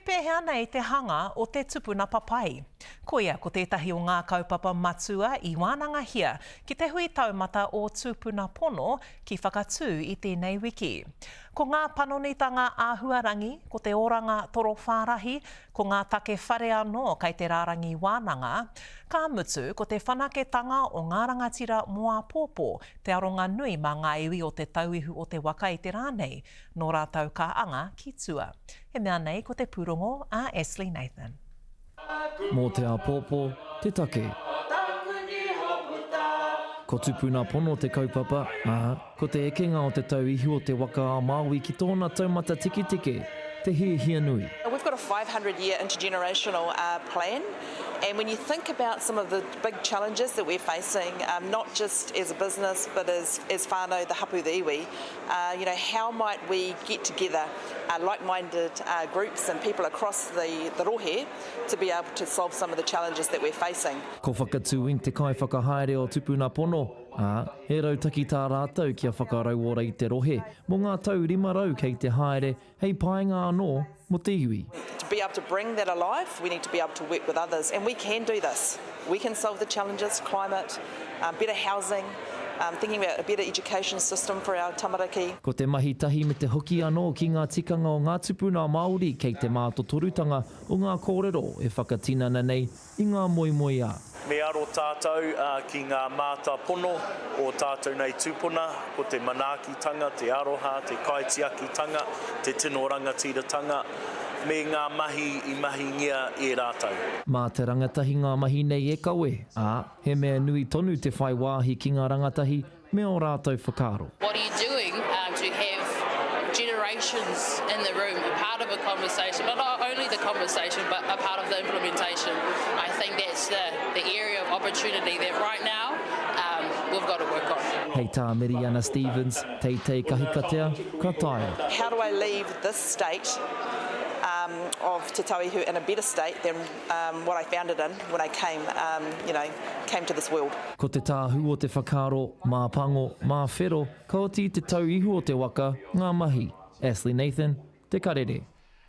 pēhea nei te hanga o te tupuna papai? Koia ko tētahi o ngā kaupapa matua i wānangahia ki te hui taumata o Tūpuna Pono ki Whakatū i tēnei wiki. Ko ngā panonitanga āhuarangi, ko te oranga torowhārahi, ko ngā take whare anō kei te rārangi wānanga, ka mutu ko te whanaketanga o ngā rangatira mō āpōpō te aronga nui mā ngā iwi o Te Tauihu o te Waka i te rā nei, Nō rātou ka anga ki tua. He mea nei ko te pūrongo a Ashley Nathan. Mō te āpōpō te take. Ko Tupuna Pono te kaupapa, ā, ko te ekenga o te tau ihu o te waka a Māui ki tōna taumata tiketike te hiahia nui. We've got a 500 year intergenerational plan and when you think about some of the big challenges that we're facing, not just as a business but as as whānau, the hapu, the iwi, You know, how might we get together like-minded groups and people across the the rohe to be able to solve some of the challenges that we're facing. Ko Whakatū Inc te kaiwhakahaere o Tupuna Pono, ā, he rautaki tā rātou kia whakarauora i te rohe mō ngā tau 500 kei te haere hei painga anō mō te iwi. To be able to bring that alive, we need to be able to work with others, and we can do this. We can solve the challenges, climate, better housing, thinking about a better education system for our tamariki. Ko te mahi tahi me te hoki anō ki ngā tikanga o ngā tupuna Māori kei te mātotorutanga o ngā kōrero e whakatinana nei i ngā moemoeā. Me aro tātou ki ngā mātāpono o tātou nei tūpuna, ko te manaakitanga, te aroha, te kaitiakitanga, te tino rangatiratanga, me ngā mahi i mahingia e rātou. Mā te rangatahi ngā mahi nei e kawe, ā, he mea nui tonu te whai wāhi ki ngā rangatahi me ō rātou whakaaro. What are you doing to have generations in the room, a part of a conversation, but not only the conversation, but a part of the implementation? I think that's the, the area of opportunity that right now um, we've got to work on. Hei tā Miriana Stevens, Teitei Kahikatea, ka taea. How do I leave this state um, of Te Tauihu in a better state than um, what I found it in when I came, um, you know, came to this world. Ko te tāhū o te whakaaro, mā pango, mā whero, ka oti i te tau ihu o te waka, ngā mahi. Ashley Nathan, Te Karere.